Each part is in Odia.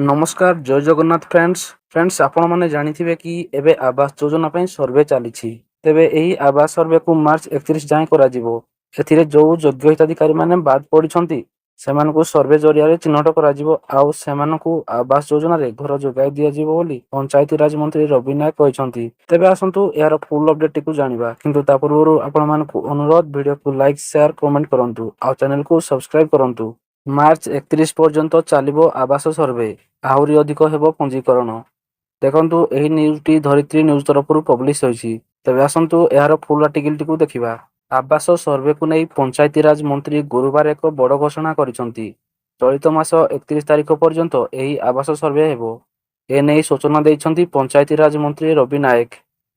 ନମସ୍କାର, ଜୟ ଜଗନ୍ନାଥ ଫ୍ରେଣ୍ଡସ୍। ଫ୍ରେଣ୍ଡସ୍, ଆପଣମାନେ ଜାଣିଥିବେ କି ଏବେ ଆବାସ ଯୋଜନା ପାଇଁ ସର୍ଭେ ଚାଲିଛି। ତେବେ ଏହି ଆବାସ ସର୍ଭେକୁ ମାର୍ଚ୍ଚ 31 ଯାଏଁ କରାଯିବ। ଏଥିରେ ଯେଉଁ ଯୋଗ୍ୟ ହିତାଧିକାରୀମାନେ ବାଦ ପଡ଼ିଛନ୍ତି, ସେମାନଙ୍କୁ ସର୍ଭେ ଜରିଆରେ ଚିହ୍ନଟ କରାଯିବ ଆଉ ସେମାନଙ୍କୁ ଆବାସ ଯୋଜନାରେ ଘର ଯୋଗାଇ ଦିଆଯିବ ବୋଲି ପଞ୍ଚାୟତିରାଜ ମନ୍ତ୍ରୀ ରବି ନାୟକ କହିଛନ୍ତି। ତେବେ ଆସନ୍ତୁ, ଏହାର ଫୁଲ୍ ଅପଡେଟଟିକୁ ଜାଣିବା। କିନ୍ତୁ ତା ପୂର୍ବରୁ ଆପଣମାନଙ୍କୁ ଅନୁରୋଧ, ଭିଡ଼ିଓକୁ ଲାଇକ୍, ସେୟାର, କମେଣ୍ଟ କରନ୍ତୁ ଆଉ ଚ୍ୟାନେଲକୁ ସବସ୍କ୍ରାଇବ କରନ୍ତୁ। ମାର୍ଚ୍ଚ 31 ପର୍ଯ୍ୟନ୍ତ ଚାଲିବ ଆବାସ ସର୍ଭେ, ଆହୁରି ଅଧିକ ହେବ ପଞ୍ଜୀକରଣ। ଦେଖନ୍ତୁ, ଏହି ନ୍ୟୁଜଟି ଧରିତ୍ରୀ ନ୍ୟୁଜ୍ ତରଫରୁ ପବ୍ଲିଶ ହୋଇଛି। ତେବେ ଆସନ୍ତୁ, ଏହାର ଫୁଲ୍ ଆର୍ଟିକିଲଟିକୁ ଦେଖିବା। ଆବାସ ସର୍ଭେକୁ ନେଇ ପଞ୍ଚାୟତିରାଜ ମନ୍ତ୍ରୀ ଗୁରୁବାର ଏକ ବଡ଼ ଘୋଷଣା କରିଛନ୍ତି। ଚଳିତ ମାସ 31 ତାରିଖ ପର୍ଯ୍ୟନ୍ତ ଏହି ଆବାସ ସର୍ଭେ ହେବ। ଏନେଇ ସୂଚନା ଦେଇଛନ୍ତି ପଞ୍ଚାୟତିରାଜ ମନ୍ତ୍ରୀ ରବି ନାଏକ।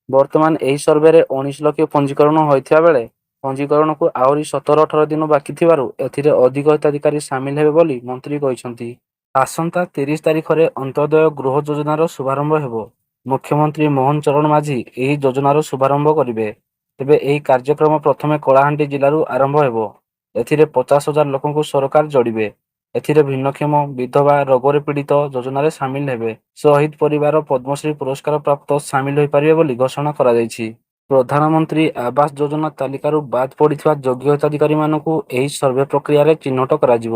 ବର୍ତ୍ତମାନ ଏହି ସର୍ଭେରେ 19 ଲକ୍ଷ ପଞ୍ଜୀକରଣ ହୋଇଥିବା ବେଳେ ପଞ୍ଜୀକରଣକୁ ଆହୁରି 17-18 ଦିନ ବାକି ଥିବାରୁ ଏଥିରେ ଅଧିକ ହିତାଧିକାରୀ ସାମିଲ ହେବେ ବୋଲି ମନ୍ତ୍ରୀ କହିଛନ୍ତି। ଆସନ୍ତା 30 ତାରିଖରେ ଅନ୍ତ୍ୟୋଦୟ ଗୃହ ଯୋଜନାର ଶୁଭାରମ୍ଭ ହେବ। ମୁଖ୍ୟମନ୍ତ୍ରୀ ମୋହନ ଚରଣ ମାଝୀ ଏହି ଯୋଜନାର ଶୁଭାରମ୍ଭ କରିବେ। ତେବେ ଏହି କାର୍ଯ୍ୟକ୍ରମ ପ୍ରଥମେ କଳାହାଣ୍ଡି ଜିଲ୍ଲାରୁ ଆରମ୍ଭ ହେବ। ଏଥିରେ 50,000 ଲୋକଙ୍କୁ ସରକାର ଯୋଡ଼ିବେ। ଏଥିରେ ଭିନ୍ନକ୍ଷମ, ବିଧବା, ରୋଗରେ ପୀଡ଼ିତ ଯୋଜନାରେ ସାମିଲ ହେବେ। ଶହୀଦ ପରିବାର, ପଦ୍ମଶ୍ରୀ ପୁରସ୍କାର ପ୍ରାପ୍ତ ସାମିଲ ହୋଇପାରିବେ ବୋଲି ଘୋଷଣା କରାଯାଇଛି। ପ୍ରଧାନମନ୍ତ୍ରୀ ଆବାସ ଯୋଜନା ତାଲିକାରୁ ବାଦ୍ ପଡ଼ିଥିବା ଯୋଗ୍ୟ ହିତାଧିକାରୀମାନଙ୍କୁ ଏହି ସର୍ଭେ ପ୍ରକ୍ରିୟାରେ ଚିହ୍ନଟ କରାଯିବ।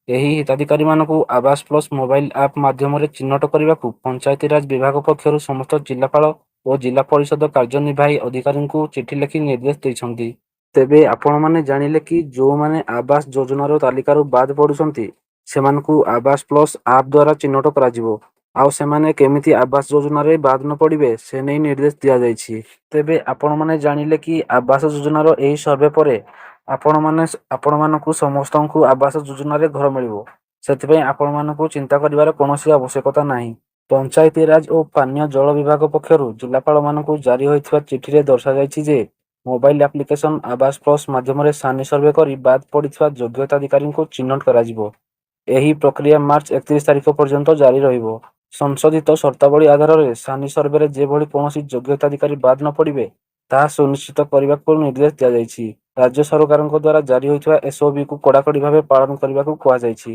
ଏହି ହିତାଧିକାରୀମାନଙ୍କୁ ଆବାସ ପ୍ଲସ୍ ମୋବାଇଲ ଆପ୍ ମାଧ୍ୟମରେ ଚିହ୍ନଟ କରିବାକୁ ପଞ୍ଚାୟତିରାଜ ବିଭାଗ ପକ୍ଷରୁ ସମସ୍ତ ଜିଲ୍ଲାପାଳ ଓ ଜିଲ୍ଲା ପରିଷଦ କାର୍ଯ୍ୟନିର୍ବାହୀ ଅଧିକାରୀଙ୍କୁ ଚିଠି ଲେଖି ନିର୍ଦ୍ଦେଶ ଦେଇଛନ୍ତି। ତେବେ ଆପଣମାନେ ଜାଣିଲେ କି ଯେଉଁମାନେ ଆବାସ ଯୋଜନାର ତାଲିକାରୁ ବାଦ୍ ପଡ଼ୁଛନ୍ତି, ସେମାନଙ୍କୁ ଆବାସ ପ୍ଲସ୍ ଆପ୍ ଦ୍ୱାରା ଚିହ୍ନଟ କରାଯିବ ଆଉ ସେମାନେ କେମିତି ଆବାସ ଯୋଜନାରେ ବାଦ୍ ନ ପଡ଼ିବେ, ସେ ନେଇ ନିର୍ଦ୍ଦେଶ ଦିଆଯାଇଛି। ତେବେ ଆପଣମାନେ ଜାଣିଲେ କି ଆବାସ ଯୋଜନାର ଏହି ସର୍ଭେ ପରେ ଆପଣମାନେ ଆପଣମାନଙ୍କୁ ସମସ୍ତଙ୍କୁ ଆବାସ ଯୋଜନାରେ ଘର ମିଳିବ। ସେଥିପାଇଁ ଆପଣମାନଙ୍କୁ ଚିନ୍ତା କରିବାର କୌଣସି ଆବଶ୍ୟକତା ନାହିଁ। ପଞ୍ଚାୟତିରାଜ ଓ ପାନୀୟ ଜଳ ବିଭାଗ ପକ୍ଷରୁ ଜିଲ୍ଲାପାଳମାନଙ୍କୁ ଜାରି ହୋଇଥିବା ଚିଠିରେ ଦର୍ଶାଯାଇଛି ଯେ ମୋବାଇଲ ଆପ୍ଲିକେସନ ଆବାସ ପ୍ଲସ୍ ମାଧ୍ୟମରେ ସାନି ସର୍ଭେ କରି ବାଦ୍ ପଡ଼ିଥିବା ଯୋଗ୍ୟ ହିତାଧିକାରୀଙ୍କୁ ଚିହ୍ନଟ କରାଯିବ। ଏହି ପ୍ରକ୍ରିୟା ମାର୍ଚ୍ଚ 31 ତାରିଖ ପର୍ଯ୍ୟନ୍ତ ଜାରି ରହିବ। ସଂଶୋଧିତ ସର୍ତ୍ତାବଳୀ ଆଧାରରେ ସାନି ସର୍ଭେରେ ଯେଭଳି କୌଣସି ଯୋଗ୍ୟ ହିତାଧିକାରୀ ବାଦ୍ ନ ପଡ଼ିବେ, ତାହା ସୁନିଶ୍ଚିତ କରିବାକୁ ନିର୍ଦ୍ଦେଶ ଦିଆଯାଇଛି। ରାଜ୍ୟ ସରକାରଙ୍କ ଦ୍ୱାରା ଜାରି ହୋଇଥିବା ଏସଓପିକୁ କଡ଼ାକଡ଼ି ଭାବେ ପାଳନ କରିବାକୁ କୁହାଯାଇଛି।